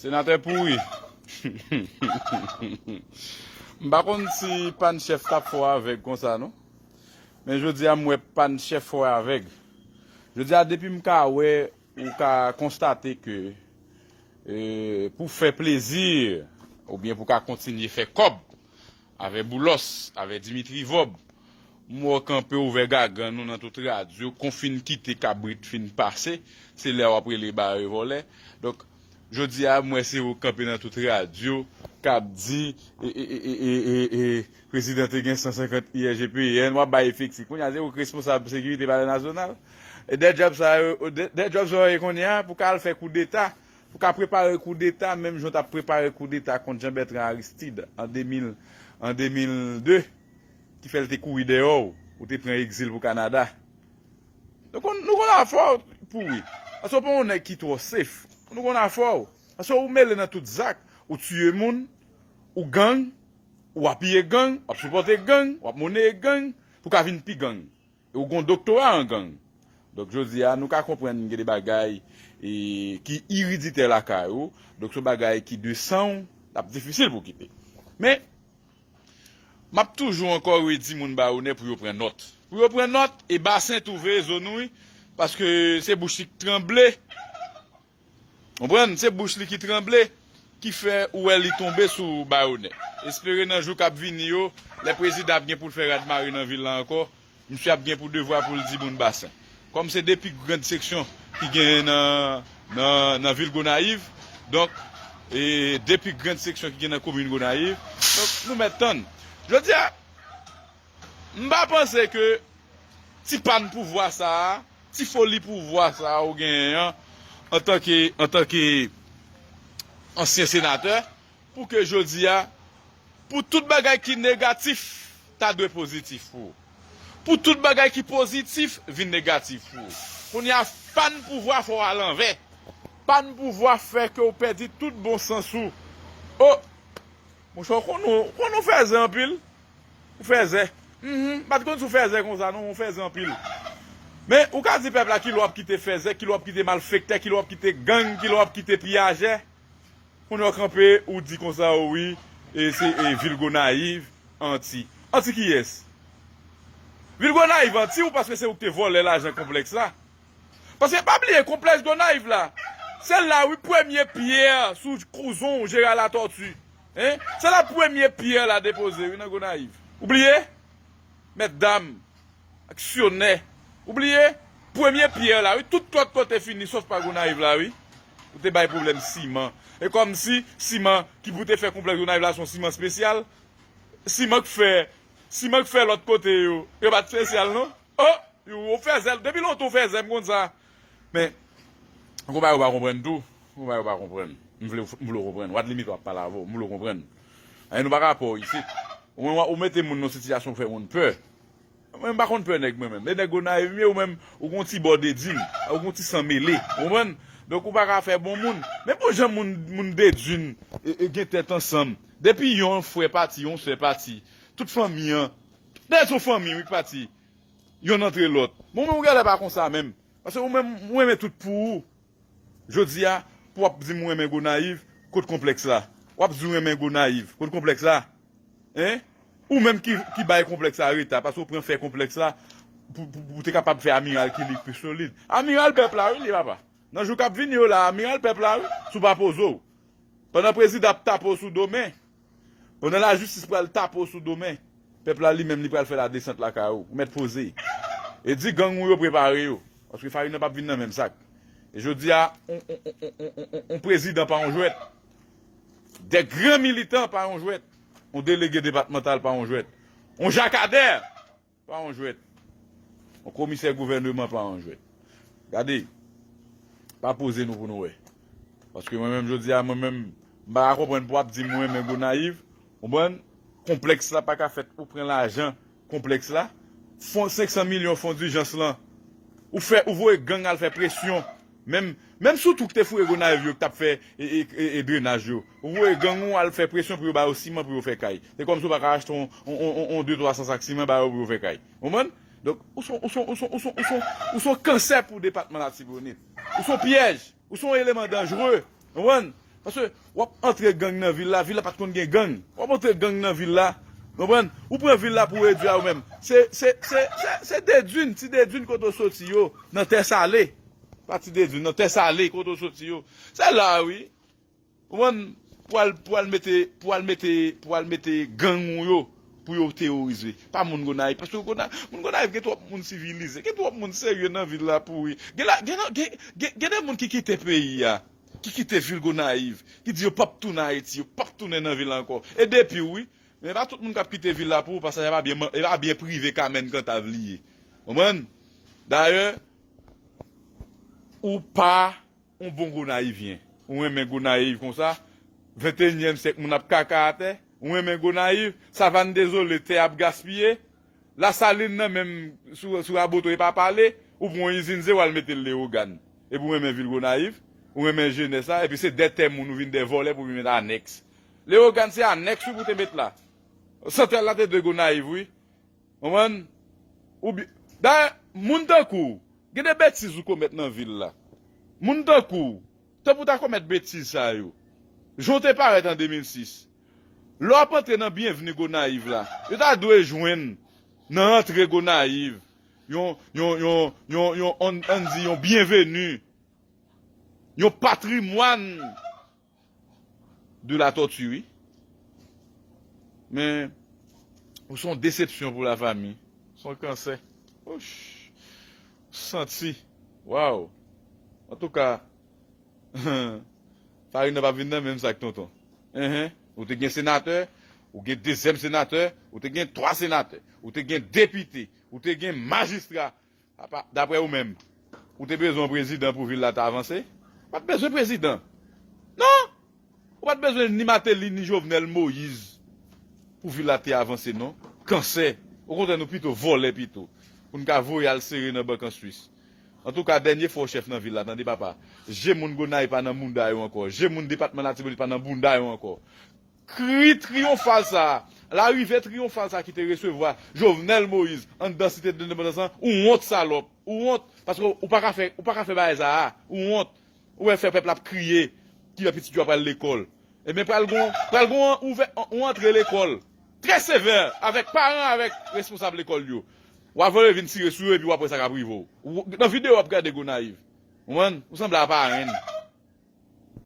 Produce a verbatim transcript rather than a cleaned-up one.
Senatè pouri. M pa konn si Pann Chèf t ap fè w avèg konsa, non. Men jodi a, m wè Pann Chèf fè w avèg. Jodi a, depi m ka wè, ou ka konstate ke, e, pou fè plezi, oubyen pou ka kontinye fè kòb, avè Boulos, avè Dimitri Vòb, m wè w kanpe ouvè gagann ou nan tout radyo, kon fin kite kabrit fin pase, se lè w ap rele bare vòlè. Donk, jodi a, m wè se ou kanpe nan tout radyo, k ap di, e, e, prezidan te gen san senkant I R G P N, w ap bay efektif. Kounye a, se ou k responsab sekirite Palè Nasyonal. E dè djòb sa yo, dè, dè djòb sa yo ye kounye a, pou ka al fè koudeta, pou ka prepare koudeta, menm jan w t ap prepare koudeta kont Jean Bertrand Aristide an de mil, an de mil de, ki fè l te kouri dèyè w, ou te pran egzil pou Kanada. Nou konn, nou konn afè w pouri. Paske w pa yon nèg ki twò sef. Nou konn afè w. Paske ou mele nan tout zak. Ou tiye moun, ou gang, ou apiye gang, w ap sipòte gang, w ap moneye gang, pou ka vin pi gang. E ou gon doktora an gang. Donk, jodi a, nou ka konprann gen de bagay, e, ki iriditè lakay ou. Donk, se yon bagay ki de san w, l ap difisil pou kite. Men, m ap toujou ankò redi moun Bayonè pou yo pran nòt. Pou yo pran nòt, e Basen twouve zo nou, wi, paske se bouch li k tranble. Konprann? Se bouch li ki tranble, ki fè ou wè li tonbe sou Bayonè. Espere nan jou k ap vini yo, lè prezidan ap gen pou l fè radmari nan vil la ankò, misye ap gen pou devwa pou l di moun Basen. Kòm se de pi grand seksyon ki genyen nan, nan, nan vil Gonayiv, donk, e de pi grand seksyon ki gen nan komin Gonayiv, donk, nou mèt tann. Jodi a, m pa panse ke ti pann pouvwa sa a, ti foli pouvwa sa a ou genyen an, antanke, antanke ansyen senatè, pou ke jodi a, pou tout bagay ki negatif, ta dwe pozitif pou ou. Pou tout bagay ki pozitif, vin negatif pou ou. Kounye a, pann pouvwa fè w al anvè. Pann pouvwa fè ke w pèdi tout bon sans ou. O! Monchè, w konn ou, w konn ou fèzè anpil. Ou fèzè. Mhm, m pa t konn si w fèzè konsa non, ou fèzè anpil. Men, ou ka di pèp la kilè w ap kite fèzè, kilè w ap kite malfektè, kilè w ap kite gang, kilè w ap kite piyajè. Kounye a w kanpe, ou di konsa, o wi, e se, e, vil Gonayiv, anti. Anti kiyès? Vil Gonayiv anti ou paske se ou k te vòlè lajan konplèks la. Paske pa bliye, konplèks Gonayiv la, se la, wi, premye pyè sou kouzon Jera Latòti. Hein? Se la premye pyè la depoze, wi, nan Gonayiv. Ou bliye? Mètdam, aksyonè. Ou bliye? Premye pyè la, wi, tout lòt kote fini, sòf pa Gonayiv la, wi. Ou te bay pwoblèm siman. E kòmsi siman ki pou te fè konplèks Gonayiv la se yon siman espesyal. Siman k fè, siman k fè lòt kote yo, yo pa t espesyal, non? O! Ou fèzè, depi lontan ou fèzè, m konn sa. Men, gon bagay ou pa konprann tou. Gon bagay ou pa konprann. M vle, m vle w konprann. What limit w ap pale avè w, m vle w konprann. Anyen nou pa ka pè w isit. Ou, ou mete moun nan sitiyasyon pou fè moun pè. Mwen, m pa konn pè nèg mwen menm. E nèg Gonayiv m ye, ou menm, ou gon ti bò dedin, ou gon ti san mele. Ou konprann? Donk, ou pa ka fè bon moun. Men bon jan moun, moun dedin, e, e gen tèt ansanm. Depi yon frè pati, yon sè pati, tout fanmi an, dèyè se yon fanmi, wi, k pati. Yonn antre lòt. Bon, men ou genlè pa konsa menm. Paske ou menm, ou renmen tout pou ou. Jodi a, pou w ap di m ou renmen Gonayiv, kot konplèks la? W ap di ou renmen Gonayiv, kot konplèks la? Hein? Ou menm ki, ki bay konplèks la reta, paske ou pran fè konplèks la pou, pou, pou te kapab fè amiral ki li pi solid. Amiral pèp la, wi, li papa. Nan jou k ap vini yo la, amiral pèp la, wi, si w pa poze w. Pandan prezidan ap tape w sou do men, pandan lajistis pral tape w sou do men, pèp la li menm li pral fè ladesant lakay ou. Ou mèt poze. E di gang ou yo prepare yo. Paske farin nan p ap vin nan menm sak. E jodi a, on, on, on prezidan pa yon jwèt. De gran militan pa yon jwèt. On delege depatmantal pa yon jwèt. On jakadè pa yon jwèt. On komisè gouvèneman pa yon jwèt. Gade, pa poze nou pou nou wè. Paske mwen menm, jodi a, mwen menm, m pa ka konprann pou w ap di m ou renmen Gonayiv. Konprann? Konplèks la pa ka fèt, ou pran lajan konplèks la. Fon, senk san milyon fon dijans lan. Ou fè, ou voye gang al fè presyon. Menm, menm sou tou k te foure Gonayiv yo k t ap fè e, e, e, e drenaj yo. Ou voye gang ou al fè presyon pou yo ba yo siman pou yo fè kay. Se kòmsi ou pa ka achte on, on, on, on, on de twa san sak siman ba yo pou yo fè kay. Konprann? Donk, ou se on, ou se on, ou se on, ou se on, ou se on, ou se on kansè pou depatman Latibonit. Ou se on pyèj. Ou se on eleman danjre. Konprann? Paske w ap antre gang nan vil la, vil la pa t konn gen gang. W ap antre gang nan vil la, konprann? Ou pran vil la pou w redui a ou menm. Se, se, se, se, se Dedwin, ti Dedwin kote w soti yo, nan Tè Sale. Pa ti Dedwin, nan Tè Sale kote w soti yo. Se la, wi. Konprann? Pou al, pou al mete, pou al mete, pou al mete gang ou yo, pou yo teworize. Pa moun Gonayiv. Paske Gona-, moun Gonayiv gen twòp moun sivilize, gen twòp moun serye nan vil la pouri. Gen la, gen, gen, gen, gen de moun ki kite peyi a, ki kite vil Gonayiv, ki di yo p ap tounen Ayiti, yo p ap tounen nan vil la ankò. E depi w, wi. Men pa tout moun k ap kite vil la pou ou, paske e pa byen, e pa byen prive Kamèn Kantav li ye. Konprann? Dayè, ou pa yon bon Gonayivyen. Ou renmen Gonayiv konsa? Venteyinyèm syèk, moun ap kaka atè. Ou renmen Gonayiv? Savann dezole, tè ap gaspiye. Lasalin nan menm sou, sou Raboto e pa pale. Ou pran yon izin zewo al mete l Leyogàn. Epi ou renmen vil Gonayiv? Ou renmen jenès la? Epi se de tè moun ou vin de vòlè pou vin met anèks. Leyogàn se anèks wi pou te met la. Santral la te dwe Gonayiv wi. Konprann? Oubyen, dayè, moun tankou w, gen de betiz ou komèt nan vil la. Moun tankou w, tanpou ta komèt betiz sa yo. Jan w te parèt an de mil sis. Lè w ap antre nan Byenvni Gonayiv la, yo ta dwe jwenn nan antre Gonayiv yon, yon, yon, yon, yon, ann, ann di yon byenveni, yon patrimwàn de la tòti, wi. Men, ou se yon desepsyon pou lafanmi. Se yon kansè. Ouch. Santi. Waw. Antouka, farin nan p ap vin nan menm sak, tonton. Enhen. Ou te gen senatè, ou gen dezyèm senatè, ou te gen twa senatè, ou te gen depite, ou te gen majistra. Apa, daprè ou menm, ou te bezwen yon prezidan pou vil la ta avanse? Pa t bezwen prezidan. Non! Ou pa t bezwen ni Martelly, ni Jovenel Moïse pou vil la te avanse, non. Kansè. Okontrè, nou pito vòlè pito. Pou n ka voye al sere nan bank an Swis. Antouka, dènye fwa w chèf nan vil la, tande papa. Je moun Gonayiv pa nan bounda yo ankò. Je moun depatman Latibonit pa nan bounda yo ankò. Kri triyonfal sa a, larive triyonfal sa a ki te resevwa Jovenel Moïse anndan Site de Lendepandans lan, ou wont, salòp, ou wont, paske ou pa ka fè, ou pa ka fè bagay sa a, ou wont. Ou wè fè pèp la ap kriye, kilè pitit yo ap pral lekòl. Ebyen, pral gon, pral gon ouvè, yon antre lekòl trè sevè avèk paran, avèk responsab lekòl yo. W a voye vin tire sou yo epi w ap wè sa k ap rive w. Ou, nan videyo w ap gade Gonayiv. Ou konprann? Ou sanble a parenn.